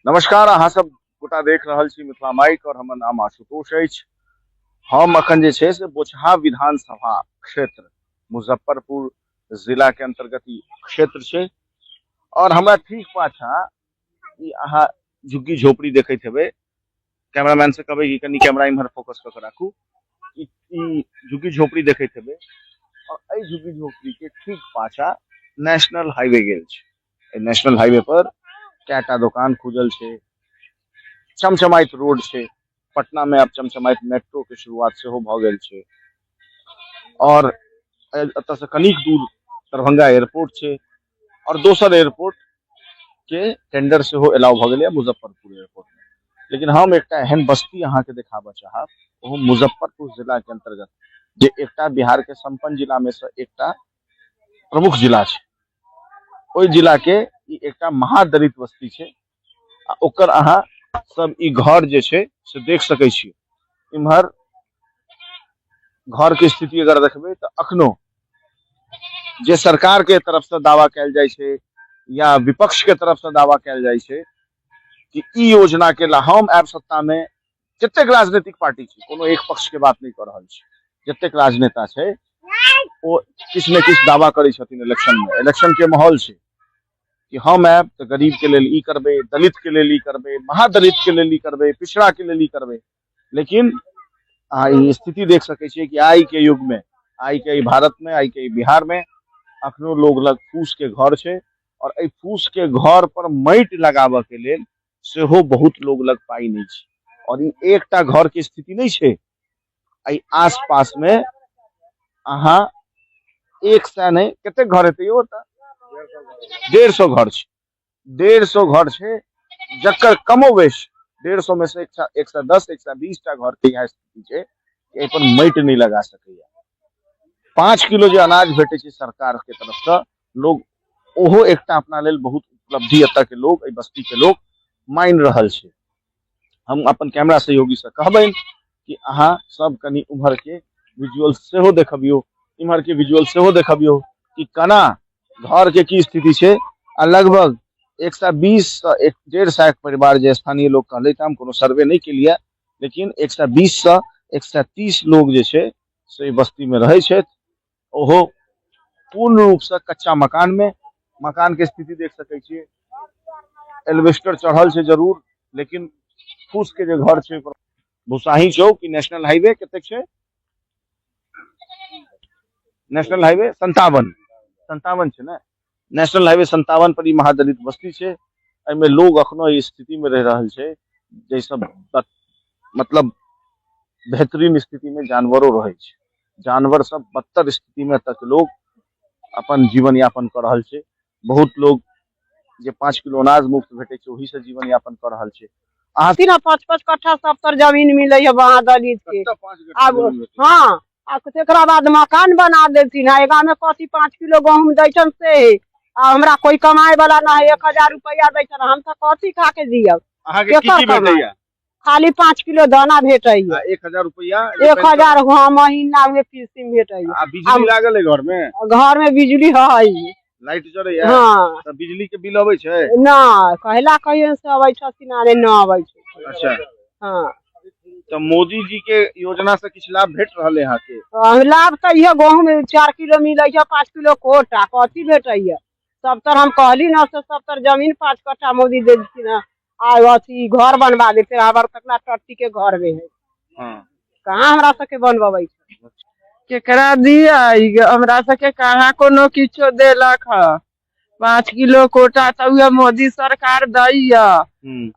नमस्कार, अहाँ सब गोटा देख रहल छी मिथिला माइक और हमर नाम आशुतोष अछि। हम अखन जे छै से बोचहा विधानसभा क्षेत्र मुजफ्फरपुर जिला के अंतर्गत ई क्षेत्र छै और हमरा ठीक पाछा ई अहाँ झुग्गी झोपड़ी देखैत हेबै। कैमरामैन से कहबै कि कनि कैमरा इम्हर फोकस कऽ के राखू। ई ई झुग्गी झोपड़ी देखैत हेबै और एहि झुग्गी झोपड़ी के ठीक पाछा नेशनल हाईवे गेल छै। एहि नेशनल हाईवे पर कएटा दोकान खुजल छै, चमचमाइत रोड छै। पटना में आब चमचमाइत मेट्रो के शुरुआत सेहो भऽ गेल छै और एतऽ से कनिक दूर दरभंगा एयरपोर्ट छै और दोसर एयरपोर्ट के टेंडर सेहो एलाउ भऽ गेलैए मुजफ्फरपुर एयरपोर्ट में। लेकिन हम एकटा एहन बस्ती अहाँके देखाबऽ चाहब, ओहो मुजफ्फरपुर जिला के अंतर्गत, जे एकटा बिहार के संपन्न जिला में से एकटा प्रमुख जिला छै। ओहि जिला के ई एकटा महादलित बस्ती छै आ ओकर अहाँ सब ई घर जे छै से देख सकै छी। इम्हर घर के स्थिति अगर देखबै तऽ अखनो जे सरकार के तरफ से दावा कयल जाइ छै या विपक्ष के तरफ से दावा कयल जाइ छै कि ई योजना के ला हम आयब सत्ता में, जतेक राजनीतिक पार्टी छै, कोनो एक पक्ष के बात नहि कऽ रहल छी, जतेक राजनेता छै ओ किछु ने किछु दावा करै छथिन इलेक्शन में। इलेक्शन के माहौल छै कि हम आयब तऽ गरीब के लेल ई करबै, दलित के लेल ई करबै, महादलित के लेल ई करबै, पिछड़ा के लेल ई करबै। लेकिन अहाँ ई स्थिति देख सकै छियै कि आइ के युग में, आइ के ई भारत में, आइ के ई बिहार में अखनो लोग लग फूस के घर छै और एहि फूस के घर पर माटि लगाबऽ के लेल सेहो बहुत लोग लग पाइ नहि छै। और ई एकटा घर के स्थिति नहि छै, एहि आस पास में अहाँ 100 नहि कतेक घर हेतै यौ, ओतऽ 150 घर छै, 150 घर छै, जकर कमो बेस 150 में से 110, 120 टा घर के इएह स्थिति छै कि एहि पर माटि नहि लगा सकैया। 5 किलो जे अनाज भेटै छै सरकार के तरफ से, लोग ओहो एकटा अपना लेल बहुत उपलब्धि एतऽ के लोग, एहि बस्ती के लोग मानि रहल छै। हम अपन कैमरा सहयोगी से कहबनि कि अहाँ सब कनि उम्हर के विजुअल सेहो देखबियौ, इम्हर के विजुअल सेहो देखबियौ कि केना घर के की स्थिति छै। आ लगभग 120 से एक डेढ़ सए परिवार जे स्थानीय लोग कहले, हम कोनो सर्वे नहि केलियै, लेकिन 120 से 130 लोग जे छै से एहि बस्ती में रहै छथि, ओहो पूर्ण रूप से कच्चा मकान में। मकान के स्थिति देख सकै छियै, एल्वेस्टर चढ़ल छै जरूर, लेकिन फूस के जे घर छै। भूसाही चौक नेशनल हाईवे कतेक छै? नेशनल हाईवे 57 छै ने? नेशनल हाईवे 57 पर ई महादलित बस्ती छै। एहिमे लोग अखनो एहि स्थिति में रहि रहल छै जाहिसँ मतलब बेहतरीन स्थिति में जानवरो रहै छै। जानवर सब बदतर स्थिति में तक लोग अपन जीवन यापन कऽ रहल छै। बहुत लोग जे 5 किलो अनाज मुफ्त भेटै छै ओही से जीवन यापन कऽ रहल छै। अहाँ तीन 5-5 कट्ठा सब तर जमीन मिलै है महादलित के। कतऽ 5 कट्ठा आब जमीन भेटै? हाँ, आ तेकरा बाद मकान बना देलथिन है। एकरा में कथी 5 किलो गहूम दै छन से है, आ हमरा कोई कमाए वाला ना है, 1000 रुपया दै छन, हम तो कथी खा के जियब? अहाँके की केकर की कमाई? भेटैया? खाली 5 किलो दाना भेटैया। आ 1000 रुपया? 1000, हाँ, महीना में किस्ती में भेटैया। आ बिजली लागल है घर में? घर में बिजली है। लाइट जरैया? हाँ। तऽ बिजली के बिल अबै छै? ना, कहला कहियो से अबै छथिन, अरे न अबै छै। अच्छा। हाँ। तऽ मोदी जी के योजना से किछु लाभ भेट रहल है अहाँके? हाँ, लाभ तऽ इहे गहूम 4 किलो मिलै छै, 5 किलो कोटा, कथी भेटैया? सब तर हम कहली न से सब तर जमीन 5 कट्ठा मोदी दे देलखिन हँ, आ अथी घर बनवा दे, फेर हमर तकला टट्टी के घर में है। कहाँ हमरा सबके बनबबै छै? केकरा दिया? हमरा सबके कहाँ कोनो किछो देलक ह। 5 किलो कोटा तऽ उहे मोदी सरकार दैया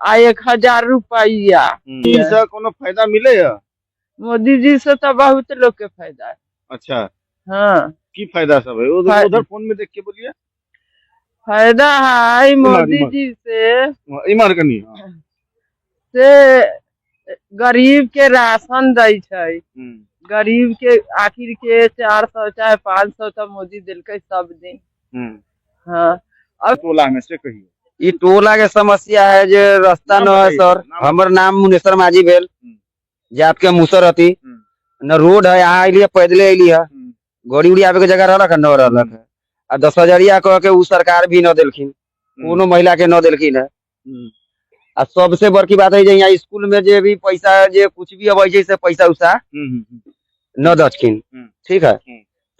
आ 1000 रुपैआ। ई से कोनो फायदा मिले है? मोदी जी से तऽ बहुत लोग के फायदा है। अच्छा। हाँ। की फायदा सब है? उधर फोन में देख के बोलिए। फायदा है इम्हर, मोदी इम्हर। जी से। इम्हर कनी। हाँ। से गरीब के राशन दै छै, गरीब के आखिर के 400 चाहे 500 तऽ मोदी देलकै सब दिन। हाँ। अब टोला में से कहियो। ई टोला के समस्या है जे रास्ता नाम न है बताइए, सर। नाम। हमर नाम मुनेश्वर माझी भेल, जात के मुसर हती। न रोड है, यहाँ अलियै पैदले अलियै है, गाड़ी उड़ी आबे के जगह रहलक है न रहलक है। आ 10 हजरिया कह के उ सरकार भी न देलखिन, कोनो महिला के न देलखिन है। आ सबसे बड़की बात है जे यहाँ स्कूल में जे भी पैसा जे कुछ भी अबै छै से पैसा उसा न दछखिन। ठीक है।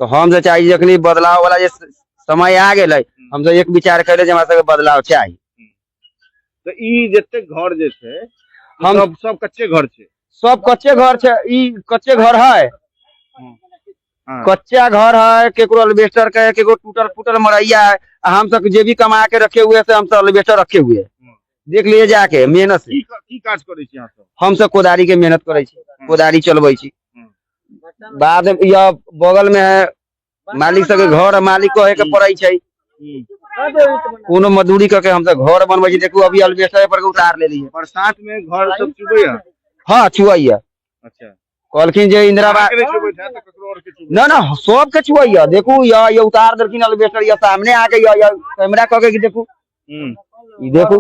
तो हम जे चाही जखनी बदलाव वाला जे समय आ गेलै, हम सब एक विचार कैले जे हमरा सबके बदलाव चाही। तऽ ई जतेक घर जे छै, हम सब सब कच्चे घर छै? सब कच्चे घर छै। ई कच्चे घर है। कच्चा घर है, केकरो अल्बेस्टर के है, केकरो टूटल फूटल मरैया है। आ हम सब जे भी कमा के रखे हुए से हम सब अल्बेस्टर रखे हुए हैं। देख लिए जाके मेहनत से। की की काज करै छी अहाँ सब? हम सब कोदारी के मेहनत करै छी, कोदारी चलबै छी। बाद में यह बगल में है मालिक सबके घर, मालिक कहे के पड़ै छै। कोनो मजदूरी करके हम सब घर बनबै छी। देखू, अभी अल्बेस्टर पर के उतार लेली है। बरसात में घर सब चुबैया? हाँ, चुआइया। कहलखिन जे इंदिरा अहाँके नहि चुबैत हैत तऽ ककरो आओर के चुबैत। न न, सबके छुआइया। देखू, यह ये उतार देलखिन अल्बेस्टर, यह सामने आके यह कैमरा कह के देखू। ई देखू।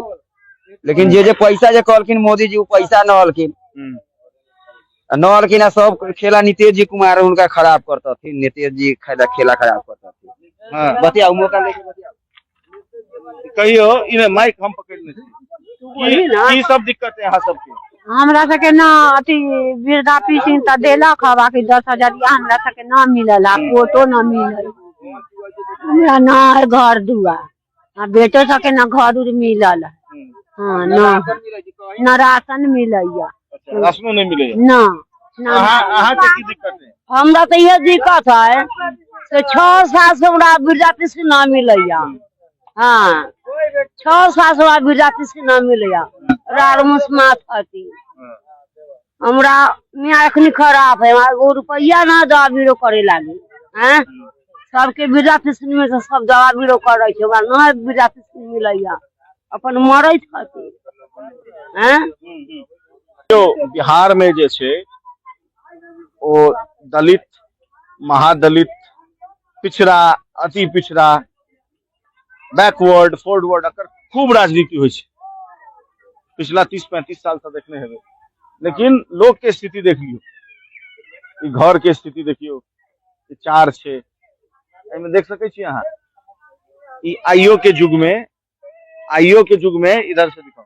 लेकिन जे जे पैसा जे कहलखिन मोदी जी, ओ पैसा न अलखिन। आ न अलखिन। आ सब खेला नीतीश जी कुमार हुनका खराब करतथिन। नीतीश जी खेला खेला खराब करतथिन। बतियाउ, मौका लेके बतियाउ। कहियो, ई ने माइक हम पकड़ने छी। वही की ना। की सब दिक्कत है अहाँ सबके? हमरा सबके न अथी वृद्धा पेंशन तऽ देलक ह, बाकी 10 हजार हमरा सबके न मिलल आ कोटो न मिलल। हमरा न है घर दुआर आ बेटो सबके न घर उर मिलल है। हाँ, न न राशन मिलैया। अच्छा, राशनो नहि मिलैया? न न। अहाँ अहाँके की दिक्कत है? हमरा तऽ इहे दिक्कत है से 6 साल से हमरा वृद्धा पेंशन न मिलैया। हाँ, 6 साल से हमरा वृद्धा पेंशन न मिलैया। रार मुसमात हती। हमरा मियाँ एखनी खराब है, हमरा एगो रुपैआ ना दवा बीरो करे लागी हैं। सबके वृद्धा पेंशन में से सब दवा बीरो करै छै, हमरा न वृद्धा पेंशन मिलैया, अपन मरैत हती हैं। यौ, बिहार में जे छै ओ दलित, महादलित, पिछड़ा, अति पिछड़ा, बैकवर्ड, फॉरवर्ड, एकर खूब राजनीति होइ छै। पिछला 30-35 साल से देखने हेबै। लेकिन लोक के स्थिति देख लियौ, ई घर के स्थिति देखियौ। ई चार छै, एहिमे देख सकै छी अहाँ। ई आइयो के युग में, आइयो के युग में, इधर से दिखाओ,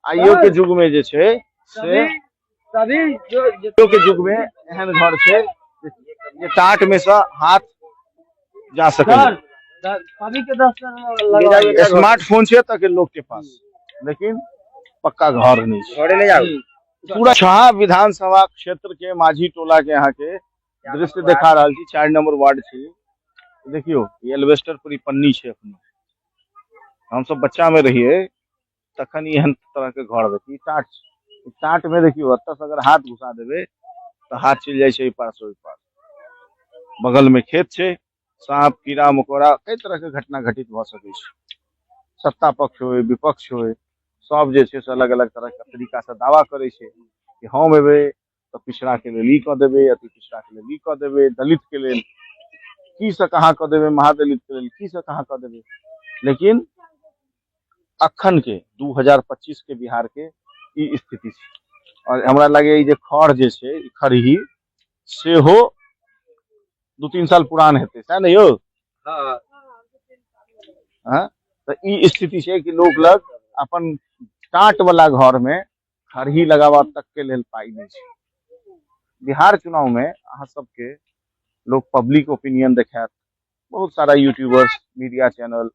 आइयो के युग में जे छै से सभी जो आइयो के युग में एहन घर छै जे टाट में से हाथ जा सकै। सभी के 10। स्मार्टफोन छै एतऽ के लोक के पास, लेकिन पक्का घर नहि छै। घरे ले जाउ। पूरा छहा विधानसभा क्षेत्र के माझी टोला के अहाँ के दृश्य देखा रहल छी। 4 नंबर वार्ड छै। देखियौ, ई एल्बेस्टर पर ई पन्नी छै एखनो। हमसब बच्चा में रहियै तखन एहन तरह के घर देखी। ई टाट छै। ई टाट में देखियौ, एतऽ से अगर हाथ घुसा देबै तऽ हाथ चलि जाइ छै एहि पार से ओहि पार। बगल में खेत छै, साँप, कीड़ा मकोड़ा, कई तरह के घटना घटित भऽ सकै छै। सत्ता पक्ष होय, विपक्ष होय, सब जे छै से अलग अलग तरह के तरीका से दावा करै छै कि हम एबै तऽ पिछड़ा के लेल ई कऽ देबै, अति पिछड़ा के लेल ई कऽ देबै, दलित के लेल की से कहाँ कऽ देबै, महादलित के लेल की से कहाँ कऽ देबै। लेकिन अखन के 2025 के बिहार के ई स्थिति छै। और हमरा लागैए ई जे खर जे छै, ई खरही सेहो 2-3 साल पुरान हेतै, सएह ने यौ? हाँ, तऽ ई स्थिति छै कि लोक लग अपन टाट वाला घर में खरही लगाबऽ तक के लेल पाइ नहि छै। बिहार चुनाव में अहाँ सबके लोग पब्लिक ओपिनियन देखायत। बहुत सारा YouTubers, media channel,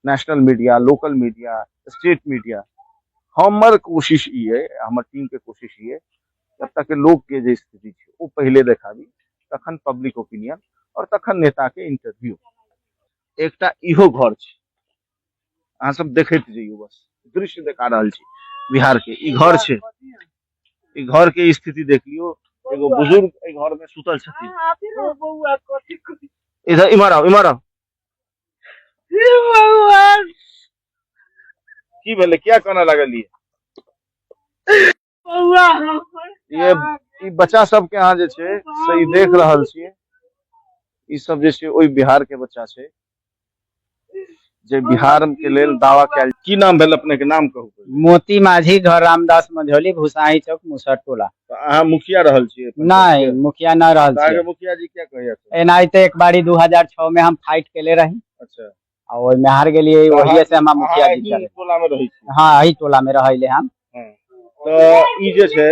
national media, local media, state media. हमर कोशिश ई अइ, हमर टीम के कोशिश ई अइ, एतऽ के लोक के जे स्थिति छै ओ पहिले देखाबी, तखन पब्लिक ओपिनियन और तखन नेता के इंटरव्यू। एकटा इहो घर छै, अहाँ सब देखैत जइयौ, बस दृश्य देखा रहल छी बिहार के। ई घर छै, ई घर के स्थिति देख लियौ। एगो बुजुर्ग एहि घर में सुतल छथिन। इधर इम्हर आउ, इम्हर आउ। भगवान! की भेलै? किया कानऽ लागलियै? बौआ हमर। ये ई बच्चा सबके अहाँ जे छै से ई देख रहल छियै, ई सब जे छै ओहि बिहार के बच्चा छै जे बिहार के लेल दावा कयल। की नाम भेल अपने के? नाम कहू। मोती माझी, घर रामदास मझौली, भूसाही चौक, मुसहर टोला। तऽ अहाँ मुखिया रहल छियै? नहीं, मुखिया न रहल तऽ अहाँके छियै। मुखिया जी क्या कहैया? एनाहिते एक बारी 2006 में हम फाइट केले रही। आ ओहिमे हार गेलियै ओहिए से हमरा मुखिया अहाँ जीतल। एही टोला मे रहै छी? हँ, एही टोला मे रहैले हम। तऽ ई जे छै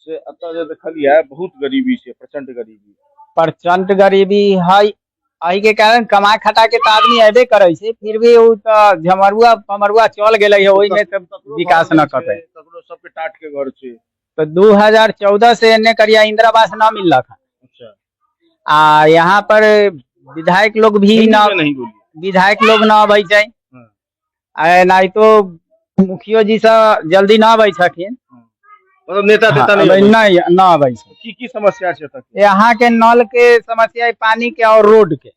से एतऽ जे देखलियै, बहुत गरीबी छै, प्रचंड गरीबी। प्रचंड गरीबी है, एहि के कारण कमा खटा के तऽ आदमी अयबे करै छै, फिर भी ओ तऽ झमरुआ पमरुआ चल गेलै है, ओहिमे तऽ ककरो विकास घर न नहि छै, कतै। ककरो सबके टाट के घर छै। तऽ 2014 से एने करिया इंदिरा आवास न मिललक। आ यहाँ पर विधायक लोग भी हिंदी न में नहीं बोलिए। विधायक लोग न अबै छै। आ एनाहितो मुखियो जी से जल्दी न अबै छथिन। मतलब नेता तेता हाँ, नहीं अबै? नहीं, न अबै छै। की की समस्या छै एतऽ के? यहाँ के नल के समस्या है, पानी के और रोड के।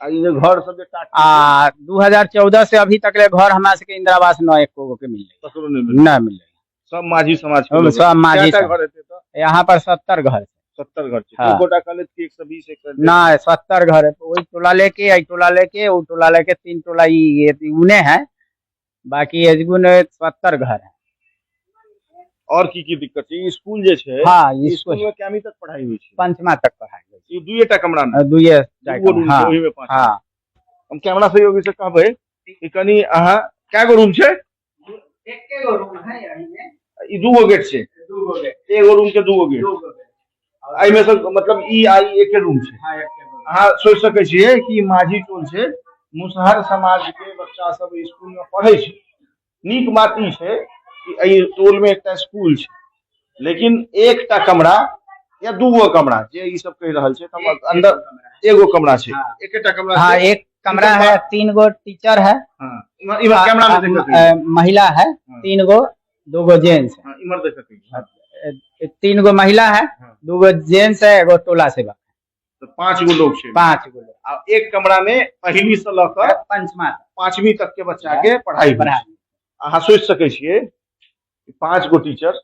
आ ई जे घर सब जे टाट के आ 2014 से अभी तक ले घर हमरा सबके इंदिरा आवास न एको गो के मिलले। ककरो नहि मिललै? न मिलले। सब माझी समाज के हम लोग। सब माझी कएटा सब। घर हेतै तऽ? यहाँ पर 70 घर। 70 घर छै? हाँ। एक गोटा कहलथि कि 120, 130। ना, 70 घर है। ओहि टोला लेके, एहि टोला लेके, ओ टोला लेके, तीन टोला ई उने है, बाकी एजगुन 70 घर है। और की की दिक्कत छै? ई स्कूल जे छै, हाँ, ई स्कूल स्कूल में कैमी तक पढ़ाई होइ छै? पंचमा तक पढ़ाई होइ ई दुइएटा कमरा मे? छै, दुइये दूगो रूम छै? हाँ। ओहि में पाँच। हाँ। हम कैमरा सहयोगी से कहबै कि कनि अहाँ, कए गो रूम छै? एके गो रूम है एहिमे। ई दूगो गेट छै? दूगो गेट। एगो रूम के दूगो गेट। एहिमे से मतलब ई आ ई एके रूम छै? हाँ, एके गो। अहाँ सोचि सकै छियै कि माझी टोल छै, मुसहर समाज के बच्चा सब स्कूल में पढ़ै छै। नीक बात ई छै कि एहि टोल में एकटा स्कूल छै, लेकिन एकटा कमरा या दूगो कमरा जे ई सब कहि रहल छै, तऽ हम अंदर एगो कमरा छै? हाँ। एकेटा कमरा हाँ। छै? एक कमरा है, तीन गो टीचर है। हाँ, इम्हर कैमरा में देख सकै छी। महिला है तीन गो, दू गो जेंट्स है। हाँ, इम्हर देख सकै छी। तीन गो महिला है, दू गो जेंट्स है, एगो टोला सेवक। तऽ पांच गो लोग छै। पांच गो लोग। आ एक कमरा में पहिली से लऽ कऽ पंचमा तक। पांचवी तक के बच्चा के पढ़ाई होइ छै। पढ़ाई। अहाँ सोचि सकै छियै कि पांच गो टीचर,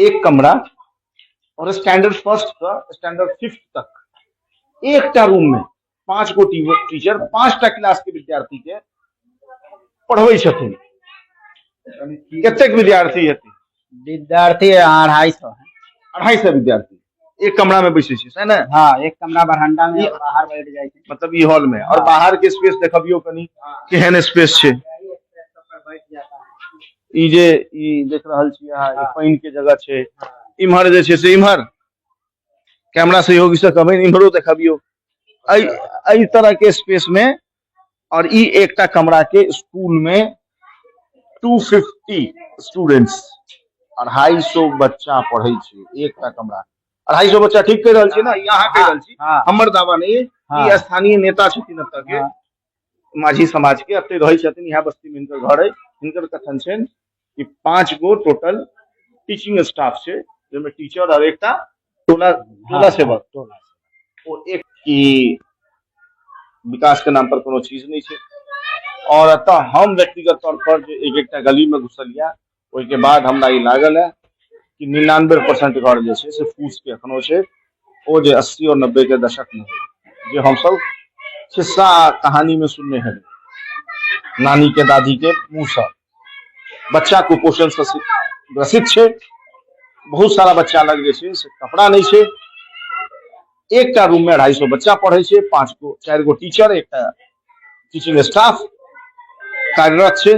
एक कमरा और स्टैंडर्ड फर्स्ट से स्टैंडर्ड फिफ्थ तक एकटा रूम में पांच गो टीचर पांचटा क्लास के विद्यार्थी के पढ़बै छथिन। कतेक विद्यार्थी हेतै? विद्यार्थी 250 है। 250 विद्यार्थी एक कमरा में बैसै छै, सही ने? हाँ, एक कमरा बरामदा में ये- और बाहर बैठ जाइ छै। मतलब ई हॉल में और बाहर के स्पेस देखबियौ कनि, केहन स्पेस छै। ई जे ई देख रहल छी अहाँ, ई पानि के जगह छै। इम्हर जे छै से इम्हर कैमरा सहयोगी से कहबै, इम्हरो देखबियौ एहि एहि तरह के स्पेस में। और ई एकटा कमरा के स्कूल में 250 स्टूडेंट्स, 250 बच्चा पढ़ै छै। एकटा कमरा, 250 बच्चा। ठीक कहि रहल छी ने? ई अहाँ कहि रहल छी, हमर दावा नहि अइ। ई स्थानीय नेता छथिन एतऽ के, माझी समाज के, एतै रहै छथिन, इएह बस्ती मे हिनकर घर अइ। हिनकर कथन छनि कि पांच गो टोटल टीचिंग स्टाफ छै, जाहिमे टीचर और एकटा टोला सेवक। टोला। ओ एक कि विकास के नाम पर कोनो चीज नहि छै। और एतऽ हम व्यक्तिगत तौर पर जे एक एकटा गली में घुसलिया, ओहिके बाद हमरा ई लागल है कि 99% घर जे छै से फूस के एखनो छै, ओ जे 80 और 90 के दशक में होइ, जे हमसब खिस्सा कहानी में सुनने हेबै नानी के, दादी के मुँह सँ। बच्चा कुपोषण से ग्रसित छै, बहुत सारा बच्चा लग जे छै से कपड़ा नहि छै। एकटा रूम में 250 बच्चा पढ़ै छै, पांच गो, चारि गो टीचर, एकटा टीचिंग स्टाफ कार्यरत छै।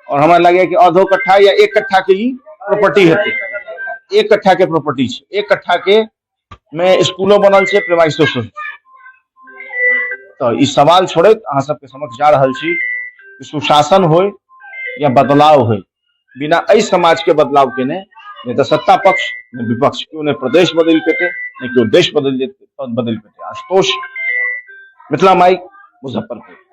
और हमरा लगैए कि आधो कट्ठा या एक कट्ठा के ई प्रॉपर्टी हेतै। एक कट्ठा के प्रॉपर्टी छै, एक कट्ठा के में स्कूलो बनल छै, प्रेमाइसो छै। तऽ ई सवाल छोड़ैत अहाँ सबके समक्ष जा रहल छी कि सुशासन होय या बदलाव होय, बिना एहि समाज के बदलाव केने नहि तऽ सत्ता पक्ष नहि विपक्ष केओ नहि प्रदेश बदलि पेतै, नहि केओ देश बदलि पेतै। आशुतोष, मिथिला माइक, मुजफ्फरपुर।